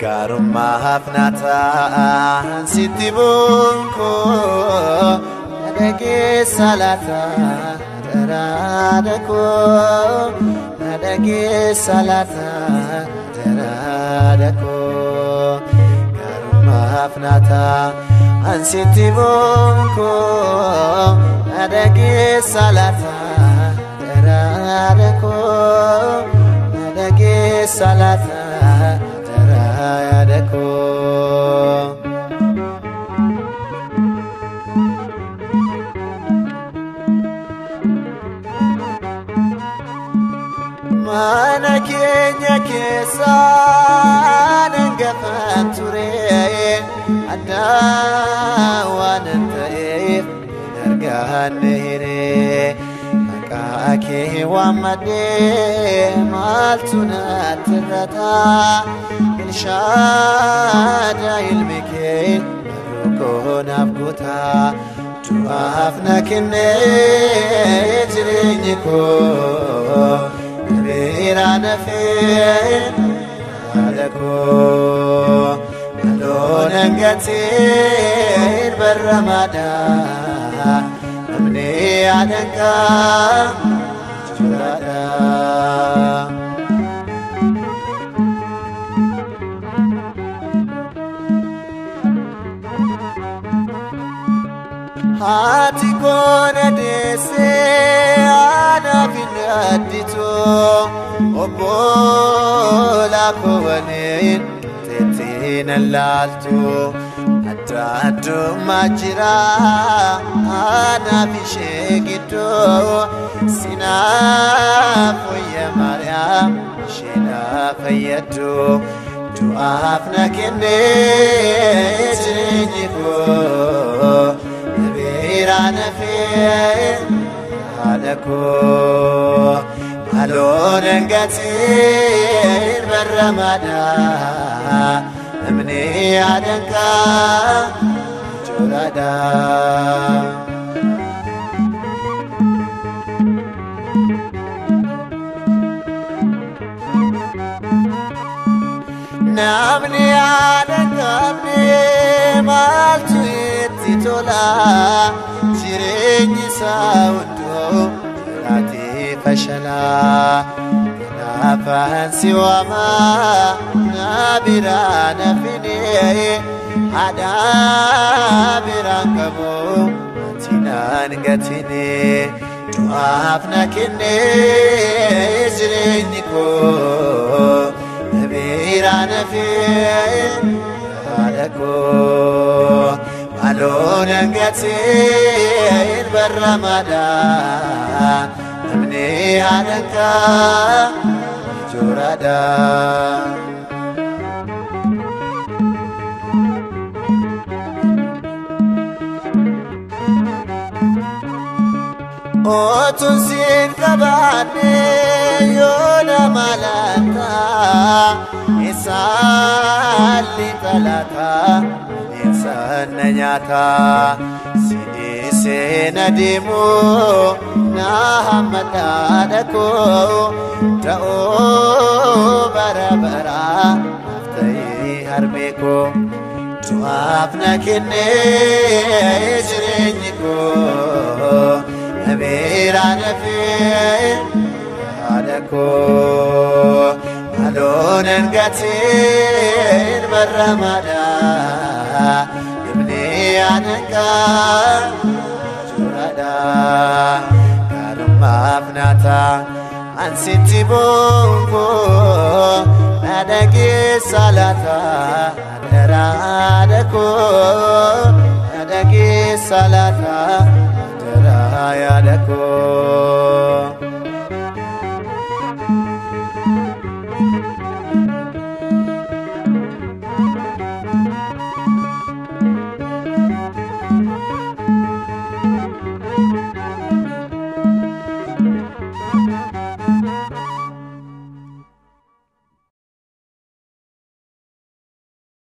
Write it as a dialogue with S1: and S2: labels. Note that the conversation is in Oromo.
S1: Gaarummaaf naataan sitti bonkoo na dhageessa laata daraada koo na dhageessa laata daraada koo gaarummaaf naataan sitti bonkoo na dhageessa laata daraada koo na dhageessa laata daraada koo. Mana keenya keessa dangafaan ture addaa waanan ta'eef hin arganne hiree maqaa kee waammadhee maaltu natti irrata Ilshaada ilmi kee barruu koo naaf guuta du'aaf na kennee jireenyi koo Beera nafee haadha koo maloon hangateen barramaadha namni yaadhangaa jiraadha. Haati koo na deessee anaaf hin additu obbola koo waliin teettee nan laaltu adda addummaa jira anaaf ishee gidduu sinaaf wayya Maariyaam ishee na fayyaddu du'aaf na kennee jireenyi koo. Beera nafee haadha koo maloon hangateen barramaadha namni yaadhangaa jooraadha. Namni yaada hin qabne maaltu itti tola jireenyi isaa hunduu jiraatee fashalaa kanaafan si waama na biraa na finee haadha biraan qabu ati naan gatinee du'aaf na kennee jireenyi koo. Beera nafee haadha koo maloon hangateen barramaadha namni haadhangaa jooraadha. Otuun siin qabaanne yoo nama laata isaalli xalaata bineensaan na nyaata si dhiisee na deemu na hammadhaadha koo ta'uu bara baraa naaf ta'ee harmee koo du'aaf na kennee jireenyi koo. Beera nafee haadha koo maloon hangateen barramaadha namni yaadhangaa jooraadha gaarummaaf naata ansitti bonkoo na dhageessa laata daraada koo na dhageessa laata. Yaada koo.